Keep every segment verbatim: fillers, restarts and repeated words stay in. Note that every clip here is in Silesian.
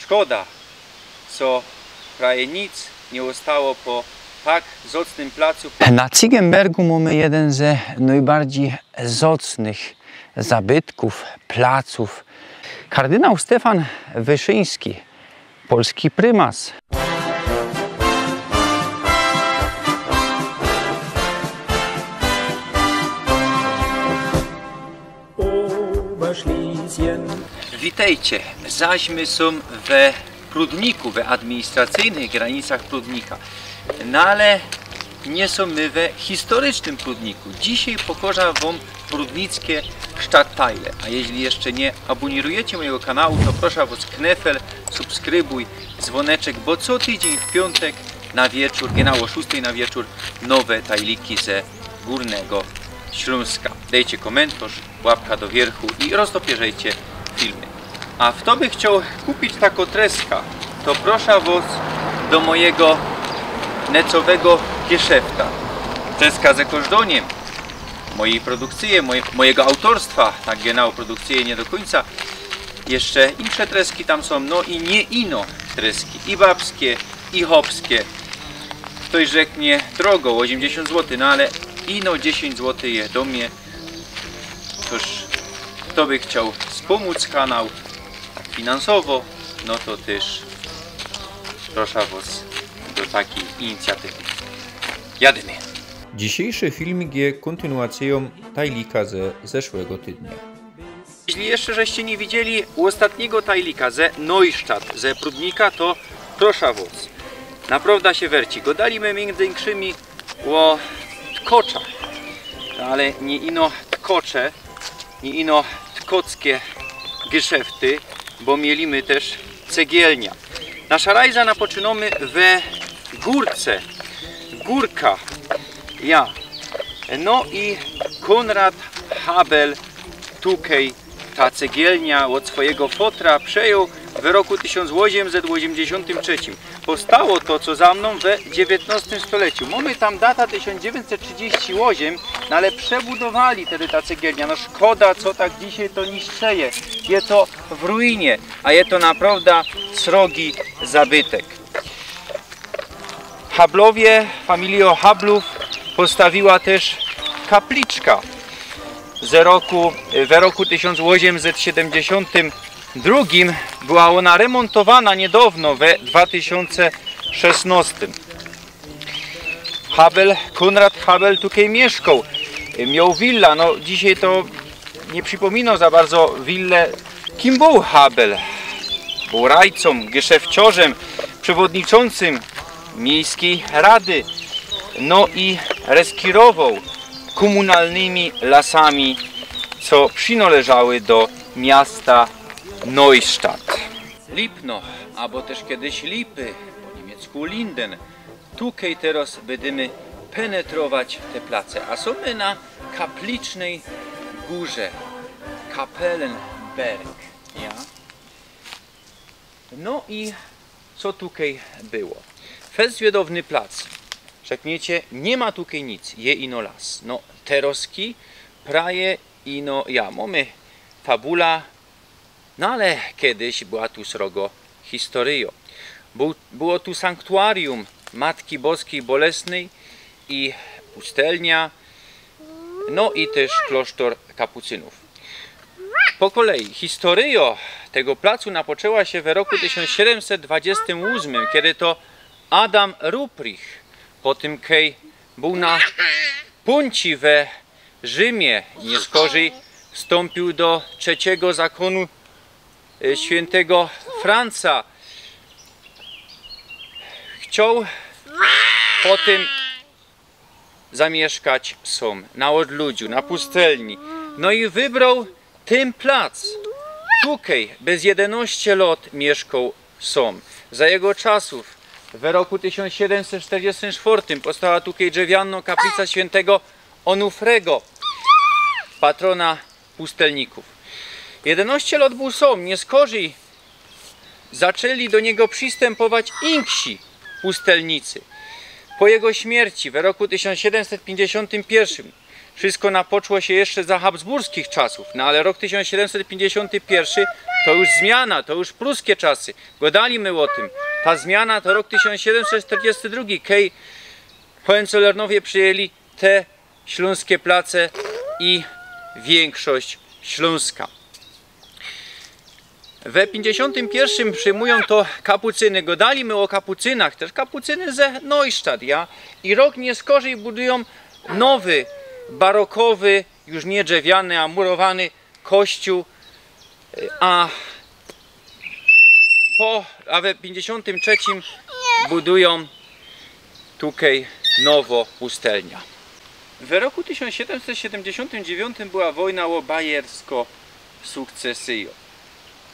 Szkoda, co prawie nic niy ôstało po tak zocnym placu. Na Cyggenbergu mōmy jedyn ze nojbardzij zocnych zabytkōw, placōw. Kardynał Stefan Wyszyński, polski prymas. Witejcie, zaś my sōm we Prudniku, we administracyjnych granicach Prudnika. No ale niy sōm my we historycznym Prudniku. Dzisiej pokŏżã wōm prudnickie sztattajle. A jeźli jeszcze niy abōnirujecie mojigo kanału, to proszã wŏs knefel, subskrybōj, zwōneczek, bo co tydziyń w piōntek na wieczōr, genau ô szōstej na wieczōr, nowe tajliki ze Gōrnego Ślōnska. Dejcie kōmentarz, łapka do wiyrchu i roztopierzejcie filmy. A fto by chcioł kupić takõ treskę, to proszã wŏs do mojigo necowego geszefta. Treska ze kożdōniym, mojij produkcyje, moj, mojigo autōrstwa, tak genau produkcyje niy do kōńca. Jeszcze insze treski tam sōm, no i niy ino treski, i babskie, i chopskie. Ftoś rzeknie: drogo, ôziymdziesiōnt złotych, no ale ino dziesiyńć złotych je do mie. Cōż, fto by chcioł spōmōc kanał tak finansowo, no to tyż proszã wŏs do takij inicjatywy. Jadymy. Dzisiejszy filmik je kōntynuacyjōm tajlika ze zeszłego tydnia. Jeźli jeszcze żeście niy widzieli ôstatnigo tajlika ze Neustadt, ze Prudnika, to proszã wŏs. Naprŏwdã sie werci. Gŏdali my miyndzy inkzymi ô tkoczach. No ale niy ino tkocze, niy ino tkockie geszefty, bo mieli my tyż cegielnia. Naszã rajzã napoczynōmy we Gōrce. Gōrka. Ja. No i Konrad Habel tukej ta cegielnia ôd swojigo fotra przejął we roku tysiōnc ôziymset ôziymdziesiōntym trzecim. Powstało to, co za mnōm, we dziewiyntnŏstym stoleciu. Mōmy tam data tysiōnc dziewiyntset trzidziści ôziym, no ale przebudowali tedy ta cegielnia. No szkoda, co tak dzisiej to niszczeje. Je to w ruinie, a je to naprŏwdã srogi zabytek. Hablowie, familijŏ Hablōw postawiła tyż kapliczka ze roku, we roku tysiōnc ôziymset siedymdziesiōntym drugim. Była ôna remōntowana niydŏwno, we dwa tysiōnce szesnŏstym. Habel, Konrad Habel tukej miyszkoł. Mioł willa, no dzisiej to niy przipōmino za bardzo wille. Kim bōł Habel? Bōł rajcōm, geszefciorzym, przewodniczącym miejskij rady, no i reskirowoł kōmunalnymi lasami, co przinŏleżały do miasta Neustadt. Lipno, abo tyż kejś Lipy, po niymiecku Linden, tukej teroz bydymy penetrować te place, a sōm my na kaplicznyj gōrze, Kapellenberg, ja? No i co tukej było? Fest zwiadowny plac. Rzekniecie, niy ma tukej nic, je ino las. No, terozki prawie ino ja. Mōmy fabula, no ale kejś była tu srogo historyjŏ. Bōł, było tu sanktuarium Matki Boskij Bolesnyj i pustelnia, no i tyż klosztor kapucynōw. Po kolei, historyjŏ tego placu napoczła sie we roku tysiōnc siedymset dwadziestym ôsmym, kej to Adam Ruprecht, po tym kej bōł na pōnci we Rzimie, niy skorzij wstōmpiōł do trzecigo zakōnu, e, świyntego Franca. Chcioł po tym zamiyszkać sōm, na ôdludziu, na pustelni. No i wybroł tyn plac. Tukej bez jedynŏście lŏt miyszkoł sōm. Za jego czasōw, we roku tysiōnc siedymset sztyrdziestym sztwŏrtym, powstała tukej drzewianŏ kaplica świyntego Ōnufriego, patrōna pustelnikōw. Jedynŏście lŏt bōł sōm, niy skorzij zaczli do niego przistympować inksi pustelnicy. Po jego śmierci we roku tysiōnc siedymset piyńćdziesiōntym piyrszym, wszysko napoczło sie jeszcze za habsburskich czasōw, no ale rok tysiōnc siedymset piyńćdziesiōnty piyrszy to już zmiana, to już pruskie czasy. Godali my ô tym. Ta zmiana to rok tysiōnc siedymset sztyrdziści drugi, kej Hohenzollernōwie przejęli te ślōnskie place i wiynkszość Ślōnska. We piyńćdziesiōntym piyrszym przejmujōm to kapucyny. Godali my ô kapucynach, tyż kapucyny ze Neustadt, ja? I rok niyskorzij budujōm nowy, barokowy, już niy drzewiany, a murowany kościōł, a po, a we piyńćdziesiōntym trzecim budujōm tukej nowo ustelnia. We roku tysiōnc siedymset siedymdziesiōntym dziewiōntym była wojna ô Bajersko-Sukcesyjōm.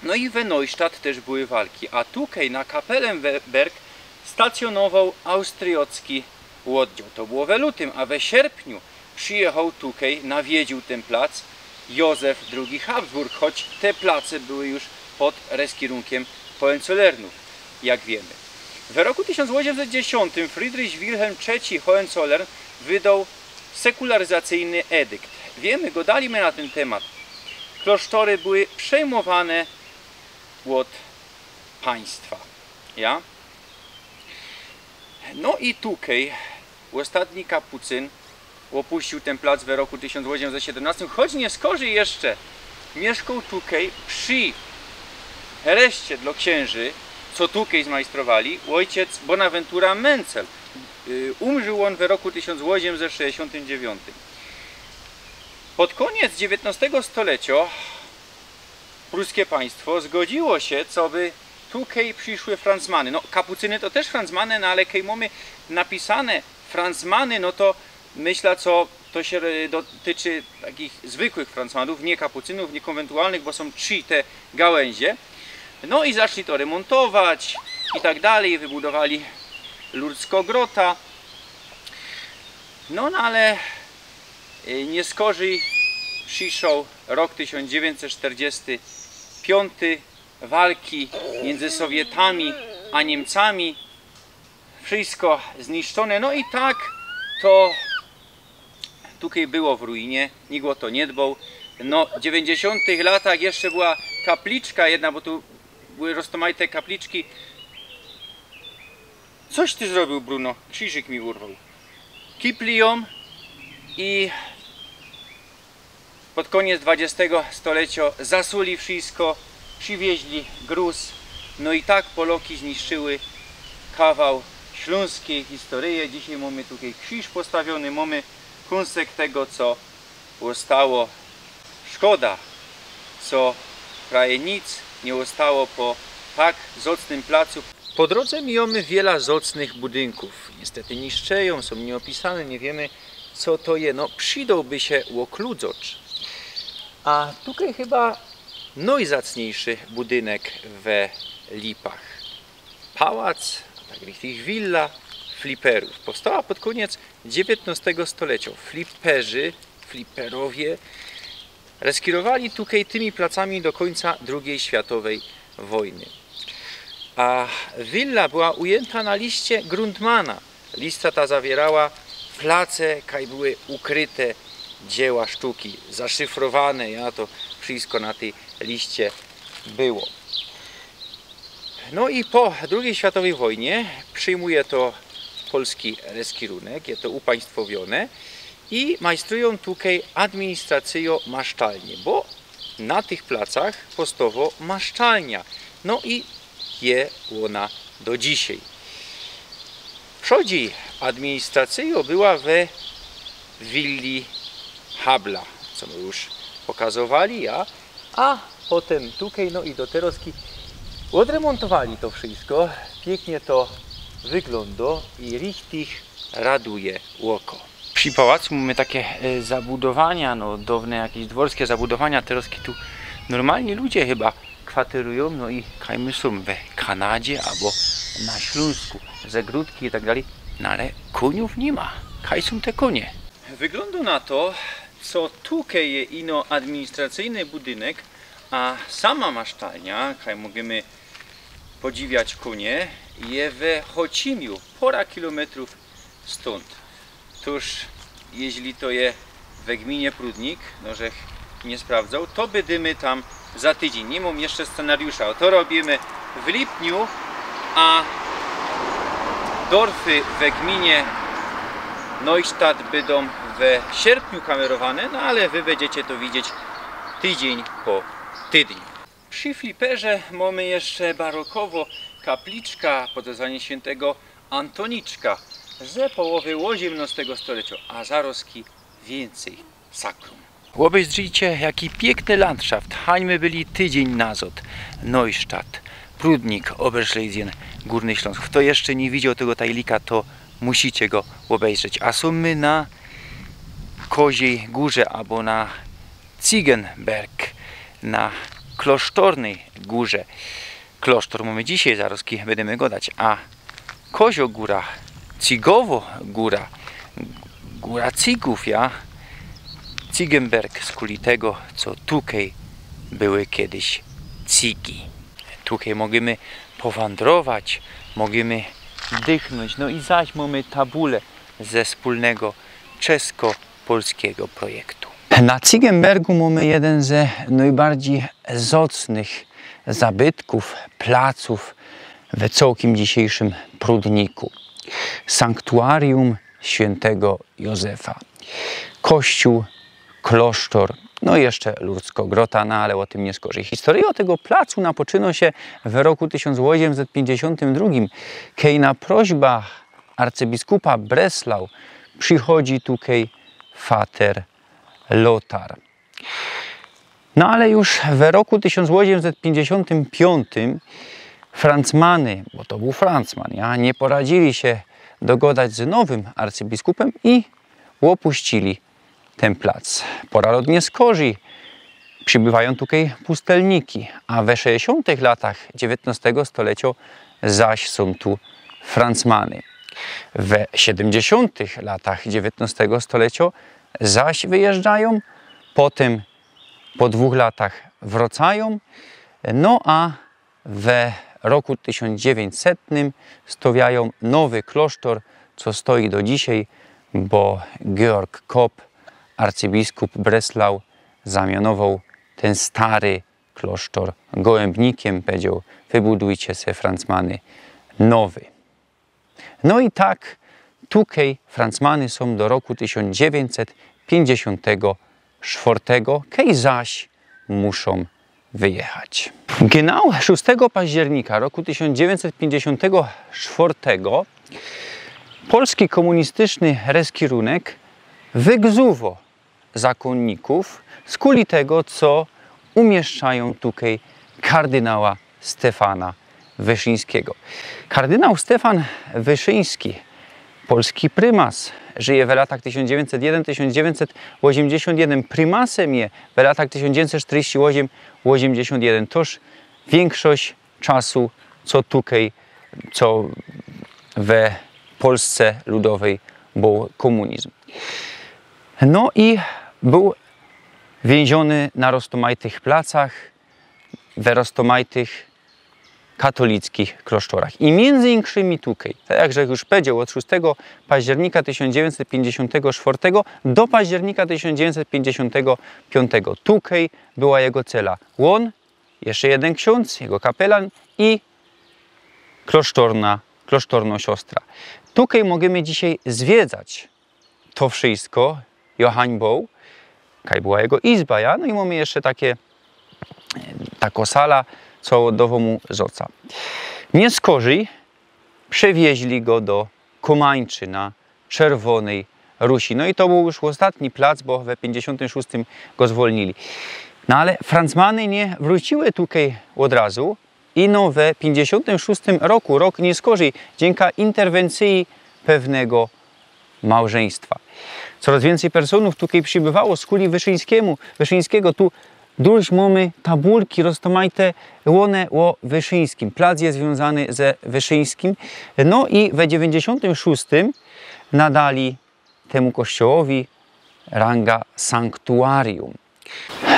No i we Neustadt tyż były walki, a tukej na Kapellenberg stacjōnowoł austriocki ôddzioł. To było we lutym, a we sierpniu przijechoł tukej, nawiedziōł tyn plac Józef drugi Habsburg, choć te place były już pod reskirōnkiym Hohenzollernōw, jak wiymy. We roku tysiōnc ôziymset dziesiōntym Friedrich Wilhelm trzeci Hohenzollern wydoł sekularizacyjny edykt. Wiymy, godali my na tyn tymat. Klosztory były przejmowane ôd państwa. Ja? No i tukej ôstatni kapucyn ôpuściōł tyn plac we roku tysiōnc ôziymset siedymnostym, choć niyskorzij jeszcze miyszkoł tukej przi reszcie dlō ksiynży, co tukej zmajstrowali, ôjciec Bonaventura Menzel. Y, umrził ôn we roku tysiōnc ôziymset sześćdziesiōntym dziewiōntym. Pod kōniec dziewiyntnostego stolecio pruskie państwo zgodziło sie, coby tukej prziszły franzmany. No, kapucyny to tyż franzmany, no ale kej mōmy napisane franzmany, no to myślã, co to sie, e, dotyczy takich zwykłych franzmanōw, niy kapucynōw, niy kōnwentualnych, bo sōm trzi te gałynzie. No i zaczli to remōntować i tak dalij, wybudowali Lourdesko Grota. No, no ale, e, niyskorzij prziszoł rok tysiōnc dziewiyntset sztyrdziesty piōnty, walki miyndzy Sowietami a Niymcami. Wszysko zniszczōne. No i tak to tukej było w ruinie, nikt ô to niy dboł. No, w dziewiyntdziesiōntych latach jeszcze była kapliczka jedna, bo tu były roztōmajte kapliczki. Coś ty zrobiōł, Bruno? Krziżyk mi urwoł. Kipli jōm i pod kōniec dwadziestego stolecio zasuli wszysko, przywiyźli gruz. No i tak Poloki zniszczyły kawał ślōnskij historyje. Dzisiej mōmy tukej krziż postawiōny, mōmy kōnsek tego, co ôstało. Szkoda, co prawie nic niy ôstało po tak zocnym placu. Po drodze mijōmy wiela zocnych budynkōw. Niystety niszczejōm, sōm niyôpisane, niy wiymy, co to je. No, przidołby sie ôkludzocz. A tukej chyba nojzacniyjszy budynek we Lipach. Pałac, a tak richtig willa fliperōw. Powstała pod kōniec dziewiyntnostego stolecio. Fliperzy, fliperowie reskirowali tukej tymi placami do kōńca drugij światowyj wojny. A willa była ujynta na liście Grundmana. Lista ta zawierała place, kaj były ukryte dzieła sztuki, zaszyfrowane, ja, to wszysko na tyj liście było. No i po drugij światowyj wojnie przejmuje to polski reskirunek, je to upaństwowiōne i majstrujōm tukej administracyjo-masztalnie, bo na tych placach powstŏwŏ maszczalnia. No i je ôna do dzisiej. Przodzi administracyjŏ była we willi Habla, co my już pokazowali, a, a potym tukej, no i do terŏzki ôdremōntowali to wszysko. Piyknie to wyglōndŏ i richtig raduje ôko. Przi pałacu mōmy take, e, zabudowania, no, dŏwne jakeś dworskie zabudowania, terŏzki tu normalnie ludzie chyba kwaterujōm, no i kaj my sōm we Kanadzie abo na Ślōnsku, zagrodki i tak dalij, no ale kōniōw niy ma. Kaj sōm te kōnie? Wyglōndŏ na to, co tukej je ino administracyjny budynek, a sama maszczalnia, kaj możymy podziwiać kōnie, je we Chocimiu, pŏra kilometrōw stōnd. Tōż, jeźli to je we gminie Prudnik, no żech niy sprawdzŏł, to bydymy tam Za tydziyń. Niy mōm jeszcze scenariusza. To robiymy w lipniu, a dorfy we gmiynie Neustadt bydōm we sierpniu kamerowane, no ale wy bydziecie to widzieć tydziyń po tydniu. Przi fliperze mōmy jeszcze barokowo kapliczka pod wezwaniym świyntego Antoniczka ze połowy ôziymnostego stoleczo, a zarozki wiyncyj sakrum. Ôbezdrzyjcie, jaki piykny landszaft. Hań my byli tydziyń nazod. Neustadt, Prudnik, Oberschlesien, Gōrny Ślōnsk. Fto jeszcze niy widzioł tego tajlika, to musicie go ôbezdrzeć. A sōm my na Koziyj Gōrze, abo na Ziegenberg, na Klosztornyj Gōrze. Klosztor mōmy dzisiej, zarozki bydymy godać, a Kozio Gōra, Cygowo Gōra, Gōra Cygōw, ja, Ziegenberg, skuli tego, co tukej były kejsik cygi. Tukej możymy powandrować, możymy dychnōńć, no i zaś mōmy tabule ze wspōlnego czesko-polskigo projektu. Na Ziegenbergu mōmy jedyn ze nojbardzij zocnych zabytkōw, placōw we cołkim dzisiejszym Prudniku. Sanktuarium świyntego Józefa. Kościōł, klosztor, no i jeszcze Lurdzko Grota, no ale ô tym niy skorzij. Historyjŏ tego placu napoczyno sie w roku tysiōnc ôziymset piyńćdziesiōntym drugim, kej na prośba arcybiskupa Breslau przichodzi tukej fater Lotar. No ale już w roku tysiōnc ôziymset piyńćdziesiōntym piyōntym Francmany, bo to bōł Francman, ja, niy poradzili sie dogodać z nowym arcybiskupym i ôpuścili tyn plac. Pora lot niy skorzij, przibywajōm tukej pustelniki, a we sześćdziesiōntych latach dziewiyntnostego stolecjo zaś sōm tu Francmany. We siedymdziesiōntych latach dziewiyntnostego stolecjo zaś wyjeżdżajōm, potym po dwōch latach wrŏcajōm, no a we roku tysiōnc dziewiyńćsetnym stowiajōm nowy klosztor, co stoi do dzisiej, bo Georg Kopp, arcybiskup Breslau, zamionowoł tyn stary klosztor gołębnikiym, powiedzioł: „Wybudujcie se, Francmany, nowy”. No i tak tukej Francmany sōm do roku tysiōnc dziewiyńćset piyńćdziesiōntego sztwŏrtego, kej zaś muszōm wyjechać. Genau szōstego października roku tysiōnc dziewiyńćset piyńćdziesiōntego sztwŏrtego polski kōmunistyszny reskirunek wygzuwo zakōnnikōw, skuli tego, co umieszczajōm tukej kardynała Stefana Wyszyńskigo. Kardynał Stefan Wyszyński, polski prymas, żyje we latach tysiōnc dziewiyńćset jedyn, tysiōnc dziewiyńćset ôziymdziesiōnt jedyn. Prymasym je we latach tysiōnc dziewiyńćset sztyrdziści ôziym, ôziymdziesiōnt jedyn. Toż wiynkszość czasu, co tukej, co we Polsce Ludowyj bōł kōmunizm. No i bōł wiynziōny na roztōmajtych placach, we roztōmajtych katolickich klosztorach. I miyndzy inkszymi tukej, tak jak żech już powiedzioł, ôd szōstego października tysiōnc dziewiyńćset piyńćdziesiōntego sztwŏrtego do października tysiōnc dziewiyńćset piyńćdziesiōntego piyōntego. Tukej była jego cela. Ôn, jeszcze jedyn ksiōndz, jego kapelan i klosztorna, klosztorno siostra. Tukej możymy dzisiej zwiedzać to wszysko, Johann Boł, kaj była jego izba, ja? No i mōmy jeszcze take, tako sala, co dŏwŏ mu zŏca. Niy skorzij przewiyźli go do Kōmańczy na Czerwōnyj Rusi. No i to bōł już ôstatni plac, bo we piyńćdziesiōntym szōstym go zwolnili. No ale Francmany niy wrōciły tukej ôd razu, ino we piyńćdziesiōntym szōstym roku, rok niy skorzij, dziynka interwencyji pewnego małżyństwa. Coroz wiyncyj personōw tukej przibywało skuli Wyszyńskigo. Wyszyńskigo, tu dość mōmy tabulki roztōmajte, ône ô Wyszyńskim. Plac je zwiōnzany ze Wyszyńskim. No i we dziewiyńćdziesiōntym szōstym nadali tymu kościołowi ranga sanktuarium.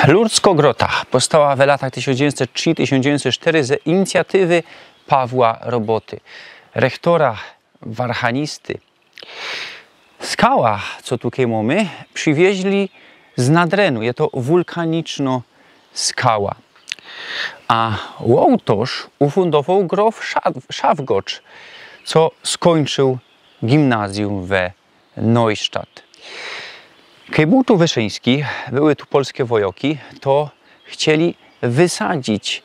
Lurdzko Grota powstała we latach tysiōnc dziewiyńćset trzi, tysiōnc dziewiyńćset sztyry ze inicjatywy Pawła Roboty, rechtora, warhanisty. Skała, co tukej mōmy, przywiyźli z Nadrenu. Je to wulkanicznŏ skała. A ôłtŏrz ufundowoł grof Sza-, Szafgotsch, co skończył gimnazjum we Neustadt. Kej bōł tu Wyszyński, były tu polske wojoki, to chcieli wysadzić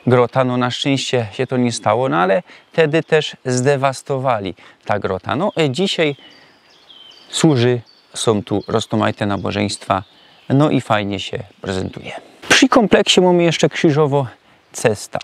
grota. No, na szczęście się to nie stało, no ale wtedy też zdewastowali ta grota. No, e, dzisiaj służy, są tu rozmaite nabożeństwa, no i fajnie się prezentuje. Przy kompleksie mamy jeszcze krzyżowo cesta.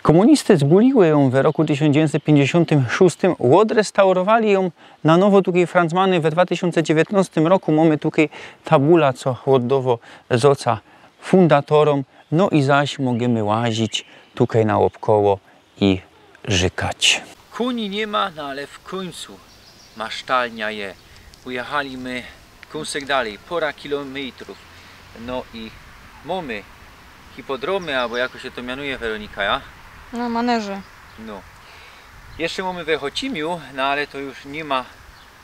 Komunisty zbuliły ją w roku tysiąc dziewięćset pięćdziesiątym szóstym, odrestaurowali ją na nowo, tu kej Franzmany we dwa tysiące dziewiętnastym roku. Mamy tu kej tabula, co ôddowo zŏca fundatorom, no i zaś możemy łazić tu kej naôbkoło i rzykać. Kōni niy ma, no ale w kōńcu masztalnia je. Ujechali my kōnsek dalij, pora kilometrōw. No i mōmy hipodromy, abo jako sie to mianuje, Weronika, ja? No, maneże. No. Jeszcze mōmy we Chocimiu, no ale to już niy ma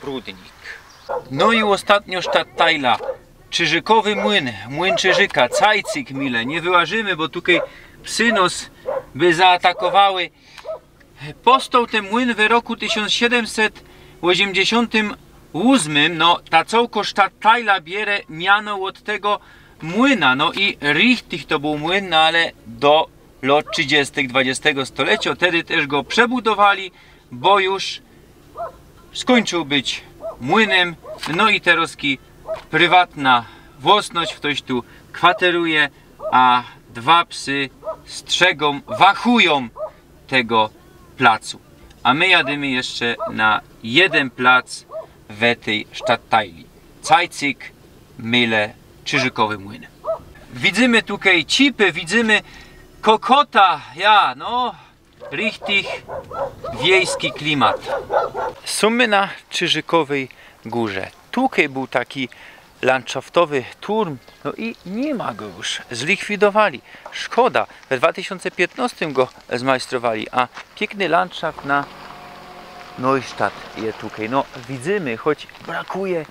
Prudnik. No i ôstatnio sztattajla. Czyżykowy młyn, młyn Czyżyka, cajcyk mile, niy wyłażymy, bo tu kej psy nos by zaatakowały. Powstoł tyn młyn we roku tysiąc siedemset osiemdziesiątym ósmym. No, ta cołko sztattajla bierze miano ôd tego młyna. No i richtig to bōł młyn, no ale do lŏt trzidziestych dwadziestego stolecio. Wtedy też go przebudowali, bo już skończył być młynem. No i terozki prywatna włosność, ftoś tu kwateruje, a dwa psy strzegōm, wachujōm tego placu. A my jadymy jeszcze na jedyn plac we tyj sztattajli. Cajcyk, mile, Czyżykowy młyn. Widzymy tu kej cipy, widzymy kokota, ja, no, richtig wiejski klimat. Sōm my na Czyżykowyj gōrze. Tu kej bōł taki landszaftowy turm, no i niy ma go już, zlikwidowali. Szkoda, we dwa tysiōnce piytnostym go zmajstrowali, a piykny landszaft na Neustadt je tu kej. No, widzymy, choć brakuje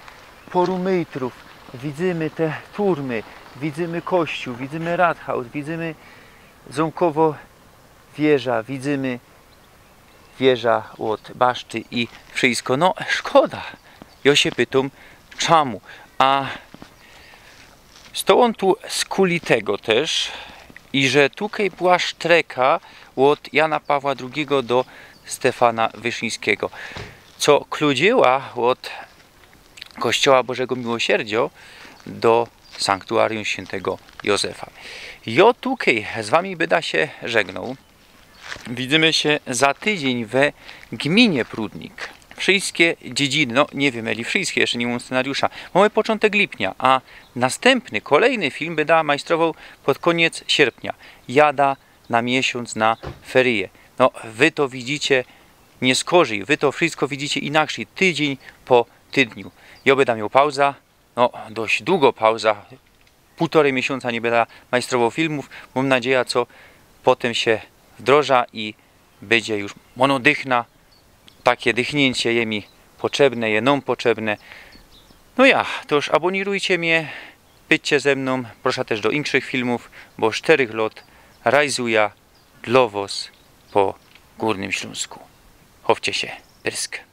poru mejtrōw, widzymy te turmy, widzymy kościōł, widzymy Rathaus, widzymy zōmkowo wieża, widzymy wieża ôd baszty i wszysko. No, szkoda. Jo sie pytōm, czamu? A stoł ôn tu skuli tego tyż, iże tu kej była sztreka ôd Jana Pawła drugigo do Stefana Wyszyńskigo, co kludziyła ôd Kościoła Bożego Miłosierdzio do sanktuarium świętego Józefa. Jo tu kej z wami byda sie żegnōł. Widzymy sie za tydziyń we gminie Prudnik. Wszyjske dziedziny, no niy wiym, eli wszyjske, jeszcze niy mōm scenariusza. Mōmy poczōntek lipnia, a nastympny, kolejny film byda majstrowoł pod kōniec sierpnia. Jada na miesiōnc na feryje. No, wy to widzycie niy skorzij, wy to wszysko widzycie inakszyj, tydziyń po tydniu. Jo byda mioł pauza, no, dość dugo pauza, pōłtorej miesiōnca niy byda majstrowoł filmōw. Mōm nadzieja, co potym sie wdroża i bydzie już mono dychna. Take dychniyncie je mi potrzebne, je nōm potrzebne. No ja, to już abōnirujcie mie, bydźcie ze mnōm, prosza tyż do inkszych filmōw, bo sztyrych lŏt rajzuja dlo wŏs po Gōrnym Ślōnsku. Chowcie sie, pyrsk.